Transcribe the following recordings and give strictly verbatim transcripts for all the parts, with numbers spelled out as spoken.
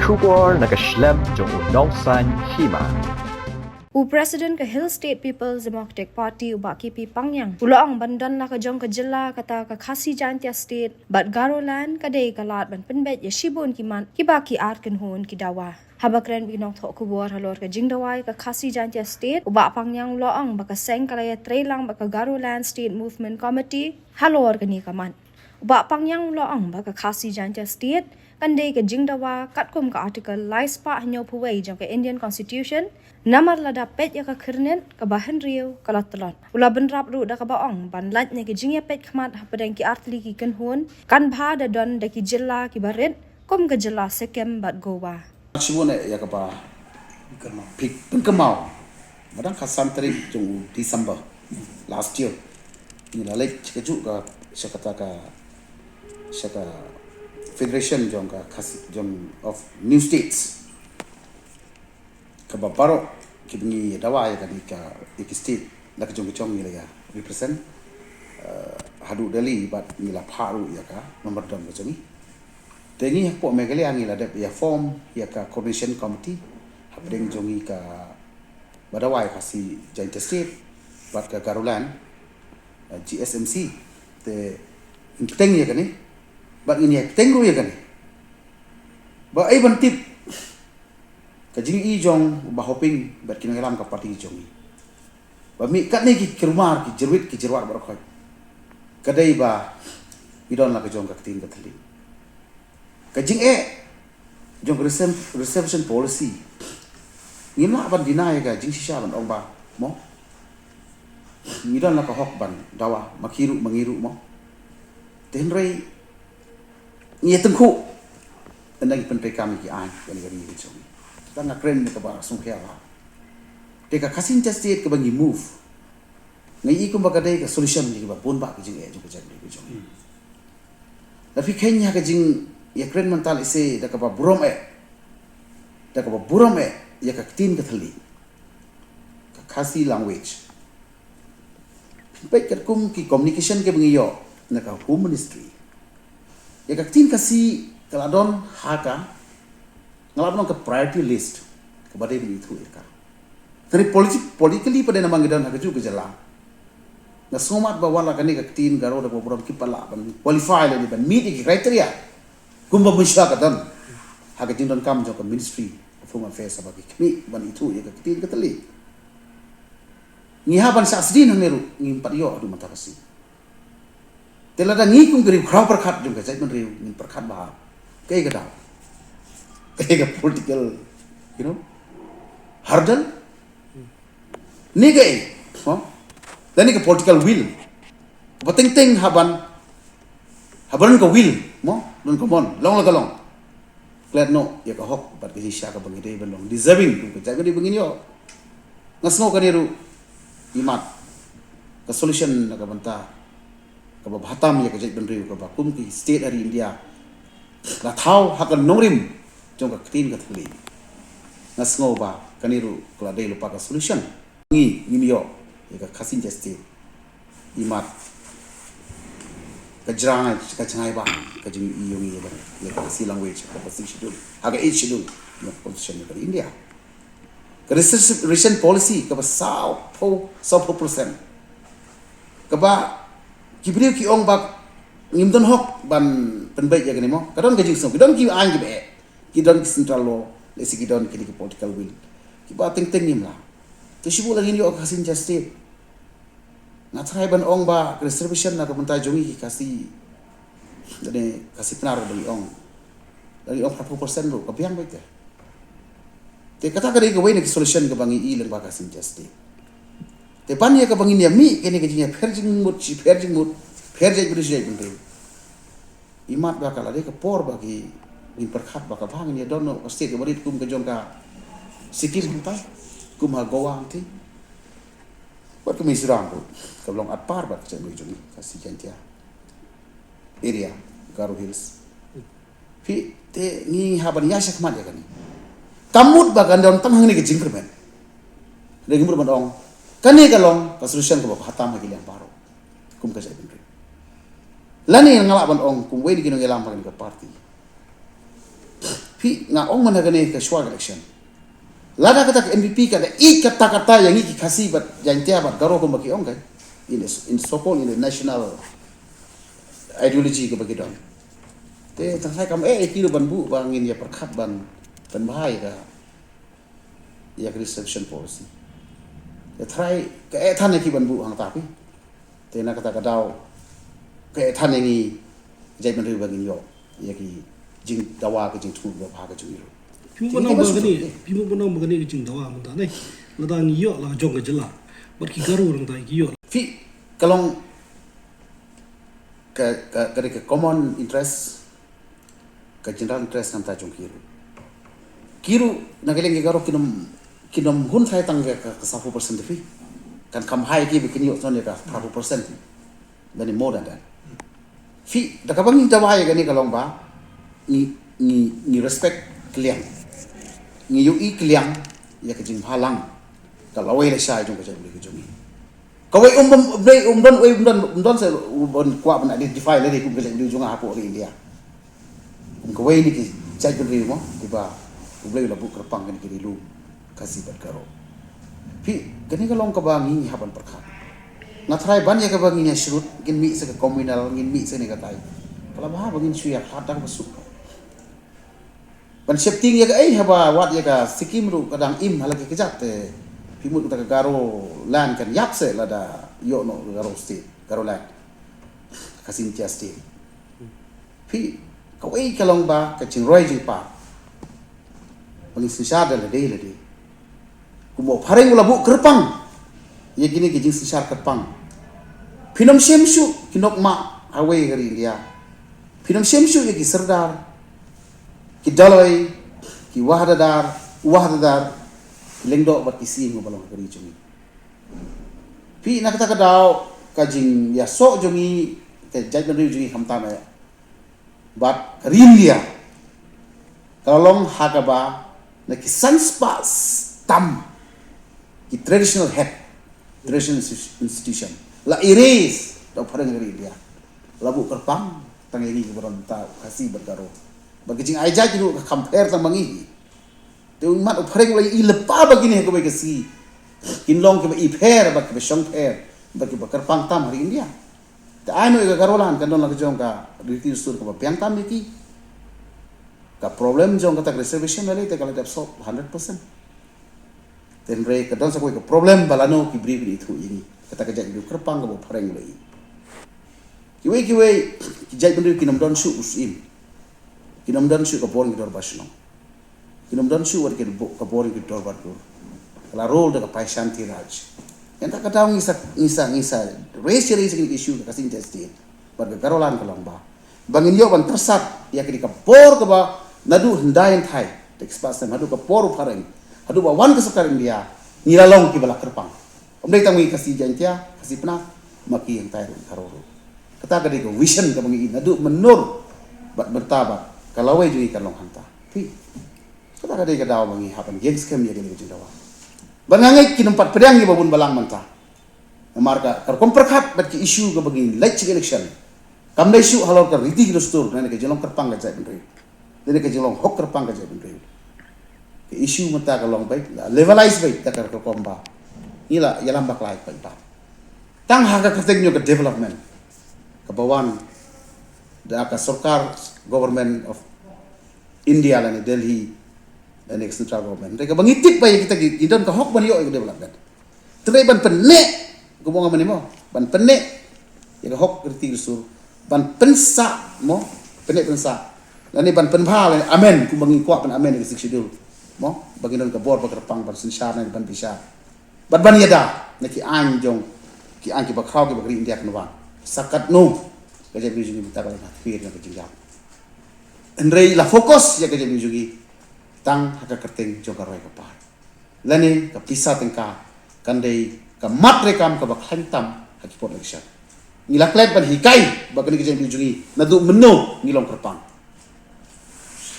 Khubor na ka shlem jong u nongsaiñ hima. U President ka Hill State People's Democratic Party u Bah K P Pangngiang u la ong ban don la ka jong ka jylla kata ka Khasi Jaintia State bad Garoland ka dei ka lad ban pynbeit ïa shibun ki mat kiba ki ar kynhun ki dawa. Haba kren bad ki nongthoh khubor halor ka jingdawa ïa ka Khasi Jaintia State, u Bah Pangngiang u la ong ba ka seng ka la ïatrei lang bad ka Garoland State Movement Committee halor kane ka mat. U Bah Pangngiang u la ong ba ka Khasi Jaintia State kan dei ka jingdawa katkum ka Article lai spah hynñiewphew wei jong ka Indian Constitution, namar lada peit ïa ka khyrnit kaba hynriew ka la tlot. U la bynrap ruh da kaba ong ban lait na ka jingïapeit khmat hapdeng ki artylli ki kynhun kan bha da don da ki jylla kiba rit kum ka jylla Sikkim bad Goa. Shibun eh ïa kaba phi pynkynmaw. Ba dang ka san tarik jong u December last year, ngi la leit sha kajuh ka, sha kata ka, sha ka Federation jong ka Khasi, jong of New States. Kaba baroh kiba ngi dawa ïa kane ka, ïa ki state, la ka jong ka jong ngi la ïa represent, eh, haduh Delhi bad ngi la phah ruh ïa ka memorandum ka jong ngi. Te ngi hapoh Meghalaya ngi la dep ïa form ïa ka coordination committee hapdeng jong ngi kaba dawa ïa ka Khasi Jaintia State bad ka Garoland, eh, G S M C. Te ngin bteng ïa kane bad ngin ïa bteng ruh ïa kane. Ba ai ban tip ka jingïohi jong Bah Hoping bad ki nongïalam ka party jong ngi. Ba mih katne ki kyrmar, ki jyrwit, ki jyrwat baroh khoit. Ka dei ba ngi don la ka jong ka ktien ka thylliej. Ka jingeh jong ka reserv-, reservation policy, ngim lah ban deny ka jingshisha ban ong ba, mo, ngi don la ka hok ban dawa ma ki ruh ma ngi ruh, mo. Te hynrei ngi ïa tyngkhuh ynda ngi pyntrei kam ïa ki aiñ ïa ka ri ka jong ngi. Tang nga kren ïa kaba sngewkhia ba te ka Khasi Jaintia State kaba ngi move, nga i kumba ka dei ka solution ïa kiba bun bah ki jingeh jong ka jaitbynriew ka jong ngi. Lada phi kheiñ ha ka jingïakren mynta lehse da kaba burom eh, da kaba burom eh ïa ka ktien ka thylliej, ka Khasi language. Peit katkum ki communication kiba ngi ïoh na ka Home Ministry, ïa ka ktien Khasi ka la don ha ka, nga lah ban ong, ka priority list kaba dei ban ithuh ïa ka. Hynrei politi-, politically pat, dei namar ngi don ha kajuh ka jylla, nga sngewmat ba wat la kane ka ktien Garo da kaba burom kim pat lah ban qualify lane ban meet ïa ki criteria kumba mynshuwa ka don ha ka jingdonkam jong ka Ministry of Home Affairs haba ki khmih ban ithuh ïa ka ktien ka thylliej. Ngi hap ban shah sdien hangne ruh, ngim pat ïoh haduh mynta ka sngi. Te lada ngi kum ka ri khraw pyrkhat jong ka jaitbynriew ngin pyrkhat ba kaei ka daw, kaei ka political, you know, hurdle, ne kaei, mo? Lane ka political will ba teng teng hap ban, hap ban don ka will, mo, don ka mon, long la ka long. Klet noh ïa ka hok bad ka jingshisha kaba ngi dei ban long deserving kum ka jaitbynriew ba ngin ïoh. Nga sngew kane ruh i mat ka solution na ka bynta kaba bha tam ïa ka jaitbynriew kaba kum ki state ha ri India la thaw ha ka nongrim jong ka ktien ka thylliej. Nga sngew ba kane ruh ka la dei lypa ka solution. Ngi ngim ïoh ïa ka Khasi Jaintia State, i mat ka jrang, ka jngai ba ka jingïohi ïa ka Khasi language ha ka Sixth Schedule, ha ka Eighth Schedule jong ka Constitution jong ka India. Ka reservation policy kaba sawphew, sawphew percent, kaba ki briew ki ong ba ngim don hok ban pynbeit ïa kane, mo. Ka don ka jingsngew, ki don ki aiñ kiba eh, ki don ki central law, lehse ki don kine ki political will kiba teng teng ngim lah. Te shu buh la ngin ïoh ka Khasi Jaintia State. Nga tharai ban ong ba ka reservation na ka bynta jong ngi ki Khasi, lane Khasi Pnar ba ngi ong, ba ngi ong phra phew percent ruh ka biang beit te. Te kata ka dei kawei na ki solution kaba ngi i lyngba ka Khasi Jaintia State. Te ban ïa kaba ngin ïa mih kane ka jingïapher jingmut shi pher jingmut, pher jaitbynriew shi jaitbynriew, i mat ba ka la dei ka por ba ki, ngin pyrkhat ba ka bha ngin ïa don noh ka state kaba rit kum ka jong ka Sikkim hangtai, kum ha Goa hangtai. Bad ka Mizoram ruh ka long at par bad ka jaitbynriew jong ngi, ka Khasi Jaintia area, Garo Hills. Phi, te ngi hap ban ïa shakmat ïa kane. Kam mut ba kan don tang hangne ka jingkyrmen. Dei ngi mut ban ong kane ka long ka solution kaba bha tam ha ki liang baroh kum ka jaitbynriew. Lane nga lah ban ong kum wei na ki nongïalam ha kane ka party, Phi, nga ong mynta kane ka shuwa election. Lada kata ka N P P ka da ïeit katta katta ïa ngi ki Khasi bad Jaintia bad Garo kumba ki ong ka. In the, in so called in the national ideology kaba ki don. Te tang sai kam eh ki ruh ban buh ba ngin ïa pyrkhat ban ban bha ïa ka ïa ka reservation policy. Te trai ka eh than ïa ki ban buh hangta phi. Te na kata ka daw ka eh than ïa ngi jaitbynriew ba ngin ïoh ïa ki jingdawa ka jingthmu ba bha ka jong ngi ruh. Phi mut ban ong ba kane, phi mut ban ong ba kane ka jingdawa mynta ne. Lada ngi ïoh la jong ka jylla. Bad ki Garo nangta ki ïoh. Phi ka long ka ka ka dei ka common interest, ka general interest nangta jong ki ruh. Ki ruh na ka liang ki Garo kin ym kin ym hun thai tang ka ka saphew percent phi. Kan kham hai ki ba kin ïoh ton ïa ka phra phew percent. Many more than that. Phi da kaba ngi dawa ïa kane ka long ba ngi ngi ngi respect kylliang. Ngi ïohi kylliang ïa ka jingbhalang ka lawei lashai jong ka jaitbynriew ka jong ngi. Kawei um um um um don, wei um don, um don se u ban kwah ban identify lade kum ka jaitbynriew jong nga hapoh ri India. Kum kawei na ki jaitbynriew mo kiba U Blei u la buh kyrpang kane ki ri lum Khasi bad Garo. Phi kane ka long kaba ngi hap ban pyrkhat. Nga tharai ban ïa kaba ngin ïa shrut ngin mih sa ka communal, ngin mih sa ne katai. Ka la bha ba ngin shu ïa khlad da kaba suk. Ban sheptieng ïa kaei haba wat ïa ka Sikkim ruh ka dang im ha la ki kjat te. Phi mut kata ka Garo land kan ïap se lada ïoh noh Garo state, Garo land. Ka Sintia state. Phi kawei ka long ba ka jingroi jingpar ba ngin synshar da lade lade. Kumba u phareng u la buh kyrpang ïa kine ki jingsynshar kyrpang. Phin ym shem shuh ki nongmah hawei ha ri India. Phin ym shem shuh ïa ki serdar, ki daloi, ki wahdadar, wahdadar, ki lyngdoh bad ki syiem ba long ha ka ri jong ngi. Phi na kata ka daw ka jingïasoh jong ngi ka jaitbynriew jong ngi khamtam eh bad ka ri India ka la long ha kaba na ki san spah tam ki traditional head, traditional institu- institution la erase da u phareng ka ri India. La buh kyrpang tang ïa ngi kiba don ta Khasi bad Garo. Bad ka jingai jait ruh ka kham pher tang ma ngi hi. Te u mat u phareng u la ïohi lypa ba kine ha kawei ka sngi kin long kiba ipher bad kiba shongpher bad kiba kyrpang tam ha ri India. Te ai noh ïa ka Garoland kan don la ka jong ka riti dustur kaba biang tam ïa ki. Ka problem jong kata ka reservation la lei te ka la dep solve hundred percent. Te hynrei ka don sa kawei ka problem ba lano ki briew kin ithuh ïa ngi. Kata ka jaitbynriew kyrpang kaba u phareng u la ïohi. Kiwei kiwei ki jaitbynriew kin ym don shuh u syiem. Kin ym don shuh ka bor ki dorbar shnong. Kin ym don shuh wat ki bo- ka bor ki dorbar dur. Ka la rule da ka Paishanti Raj. Ïa kata ka daw ngi sa ngi sa ngi sa raise raise kine ki issue ka Sintia state bad ka Garoland ka long ba ba ngin ïoh ban pyrsad ïa kane ka por kaba naduh hyndai hynthai, te ki spah snem haduh ka por u phareng haduh ba wan ka sorkar India ngi la long kiba la kyrpang. Ym dei tang ma ngi Khasi Jaintia, Khasi Pnar, ma ki hangtai ruh Garo ruh. Kata ka dei ka vision kaba ngi i naduh mynnor bad mynta bad ka lawei jong ngi kan long hangta. Phi. Kata ka dei ka daw ba ngi hap ban ïeng skhem ïa kane ka jingdawa. Ba nga ngeit kin ym pat pdiang ïa ba bun balang mynta. Namar ka ka rukom pyrkhat bad ki issue kaba ngi leit sha ka election. Kam dei shuh halor ka riti ki dustur, lane ka jinglong kyrpang ka jaitbynriew. Lane ka jinglong hok kyrpang ka jaitbynriew. Ka issue mynta ka long beit, la levelize beit da ka rukom ba ngi la ïalam bakla beit ba tang ha ka kyrteng jong ka development kaba wan da ka sorkar, Government of India lane Delhi lane ka central government. Hynrei kaba ngi tip ba ïa kita ki, ki don ka hok ban ïoh ïa ka development. Hynrei ban pynneh, kumba nga mynne mo, ban pynneh ïa ka hok riti ki dustur, ban pynsah mo, pynneh pynsah. Lane ban pynbha lane amend, kumba ngi kwah ban amend ïa ka Sixth Schedule mo, ba ngin don ka bor ba kyrpang ban synshar ne ban bishar. Bad ban ïada na ki aiñ jong ki aiñ kiba khraw kiba ka ri India kan wan. Sa katno ka jaitbynriew jong ngi mynta ka la na thwir na ka jingïap. Hynrei la focus ïa ka jaitbynriew jong ngi tang ha ka kyrteng jong ka roi ka par. Lane ka pisa tyngka kan dei ka mat treikam kaba khlaiñ tam ha ki por election. Ngi la klet ban hikai ba kane ka jaitbynriew jong ngi naduh mynno ngi long kyrpang.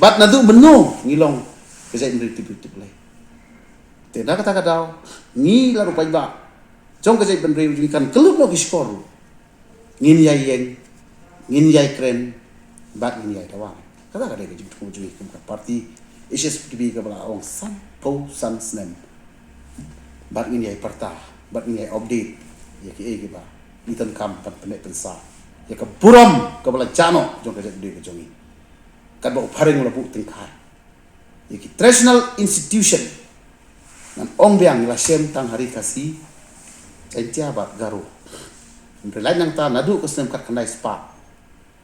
Bad naduh mynno ngi long ka jaitbynriew tip briew tip Blei. Te na kata ka daw ngi la ruh paidbah jong ka jaitbynriew jong ngi kan kylluid noh ki shkor ruh. Ngin ïai ïeng, ngin ïai kren bad ngin ïai dawa. Kata ka dei ka jingthmu jong ngi kum ka party H S P D P kaba la ong sanphew san snem. Bad ngin ïai pyrta, bad ngin ïai update ïa kiei kiba ngi donkam ban pynneh pynsah ïa ka burom kaba la jah noh jong ka jaitbynriew ka jong ngi. Katba u Phareng u la buh tyngkai ïa ki traditional institution. Ngan ong biang, la shem tang ha ri Khasi, Jaiñtia bad Garo. Hynrei lait nangta naduh ka snem khatkhyndai spah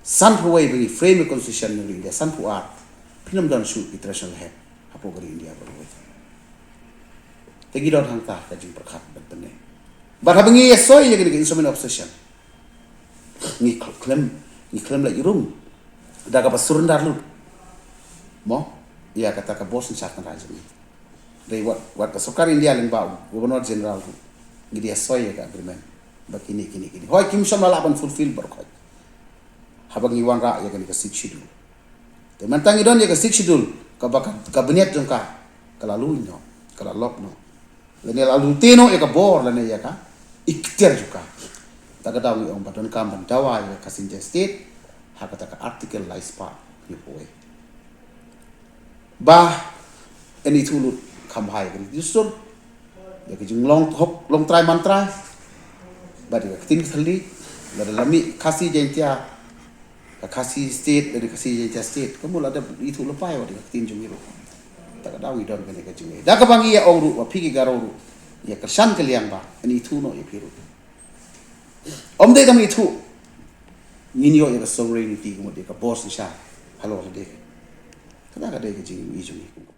sanphew wei ba ngi frame ïa ka constitution jong ka ri India, sanphew ar, phin ym don shuh ki traditional head hapoh ka ri India baroh kawei. Te ngi don hangta ka jingpyrkhat ban pynneh. Bad haba ngi ïasoi ïa kane ka instrument of cession, ngi khlem, ngi khlem leit rum da kaba surrender lut, mo, ïa kata ka bor synshar tynrai jong ngi. Dei wat, wat ka sorkar India lyngba u Governor General ruh ngi da ïasoi ïa ka agreement ba kine, kine, kine, hooid, kim shym la lah ban fulfill baroh khoit haba ngi wanrah ïa kane ka Sixth Schedule. Te mynta ngi don ïa ka Sixth Schedule kaba ka, ka bniat jong ka ka la luid noh, ka la lok noh, lane la lute noh ïa ka bor lane ïa ka iktiar jong ka. Ta ka daw ngi ong ba donkam ban dawa ïa ka Khasi Jaintia State ha kata ka Article lai spah hynñiewphew wei. Ba yn ithuh lut kham bha ïa ka ri dustur, ïa ka jinglong hok, long trai man trai, bad ïa ka ktien ka thylliej. Lada la mih Khasi Jaintia, ka Khasi State, lane Khasi Jaintia State, ka mut la dep ithuh lypa ïa wat ïa ka ktien jong ngi ruh. Ta ka daw ngi don kane ka jingïeit. Da kaba ngi ïa ong ruh ba phi ki Garo ruh, ïa kyrshan ka liang ba yn ithuh noh ïa phi ruh. Ym dei tang ithuh, ngin ïoh ïa ka sovereignty, ka mut ïa ka bor synshar halor lade. Kata ka dei ka jingïohi jong ngi kum ka